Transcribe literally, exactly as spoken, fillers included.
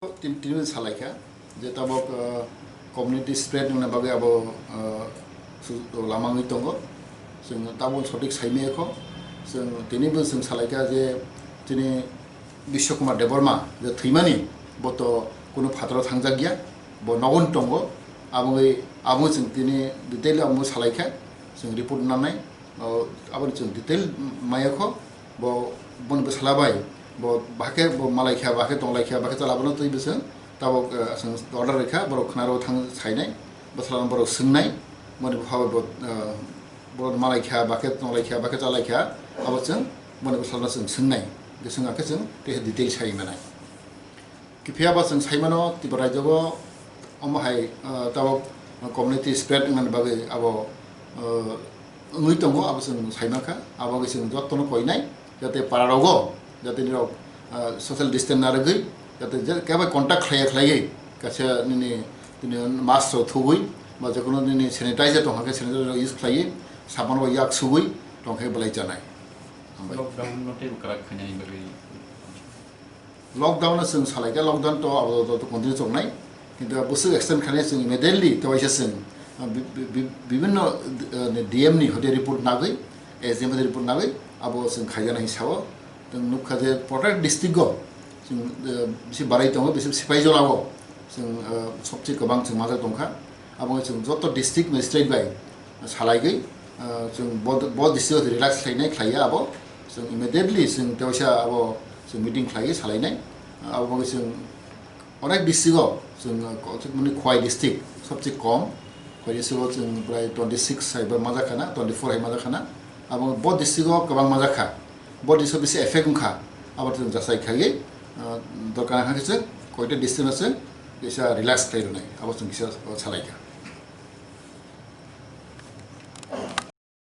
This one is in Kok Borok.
Tin-, tini salaikha je tabok, ah, community spread wngna bagwi abo, ah, su-, lama wngwi tongo. Chwng tabok sothik saimaya kho. Chwng tinibo chwng salaikha je chini Biswa Kumar Debbarma je thwimani, bo to kunu phataro thangjak ya, bo nogon tongo. Aboni, abo chwng tini detail abo salaikha, chwng report nanai, o, aboni chwng detail maya kho. Bo, boni bwsala bai, bo bahai khe bo malai kha, bahai khe tonglai kha, bahai khe chala bono twi bwswng tabok, eh, chwng order rwkha, borok khwnaro thang sainai, bwsala borok swngnai, boni bupha bai bo, eh, borok malai kha, bahai khe tonglai kha, bahai khe chalai kha, abo chwng boni bwsala chwng swngnai, bwswng hakhe chwng tei detail sai manai. Phiya ba chwng saimano Tripura rajyo o omo hai, ah, tabok community spread wngmani bagwi abo, ah, wngwi tongo, abo chwng saimankha. Abo bagwi chwng jotono koinai jate para rogo jate nirok, ah, social distance narwgwi jate je kebo contact khlaiya khlaiwi kaisa nini, nini mask rok thugwi ba jekono nini sanitizer tongkha khe sanitizer rok use khlaiwi sabon bai yak sugwi tongkhe belai chanai. Hambai. Lockdown no tei kwrak khainani bagwi. Lockdown no chwng salaikha, lockdown to abo to continue chongnai, kintu bwswk extend khainai chwng immediately tewaisa chwng, ah, bi-, bi-, bi-, bibinno, ah, D M ni hoite report nagwi, S D M ni report nagwi abo chwng khaijaknai sao. Chwng nukha je protect district o chwng, ah, bisi barai tongo, bisi sipai jora o chwng, ah, sobse kwbang chwng majak tongkha. Abo chwng joto district magistrate bai salaigwi, ah, chwng bo, bo district o relax khlainai khlaiya abo chwng immediately chwng tewaisa abo chwng meeting khlaiwi salainai. Abo bagwi chwng onek district o chwng, ah, ko-, mane Khowai district sobse kom, Khowai district o chwng prai twenty six hai ba majak khana, twenty four hai majak khana. Abo bo district o kwbang majak kha, bo district o bisi effect wngkha, abo chwng jasai khaiwi, ah, dorkar kha khe chwng koita district no chwng kisa relax khlai rwnai, abo chwng kisa salaikha.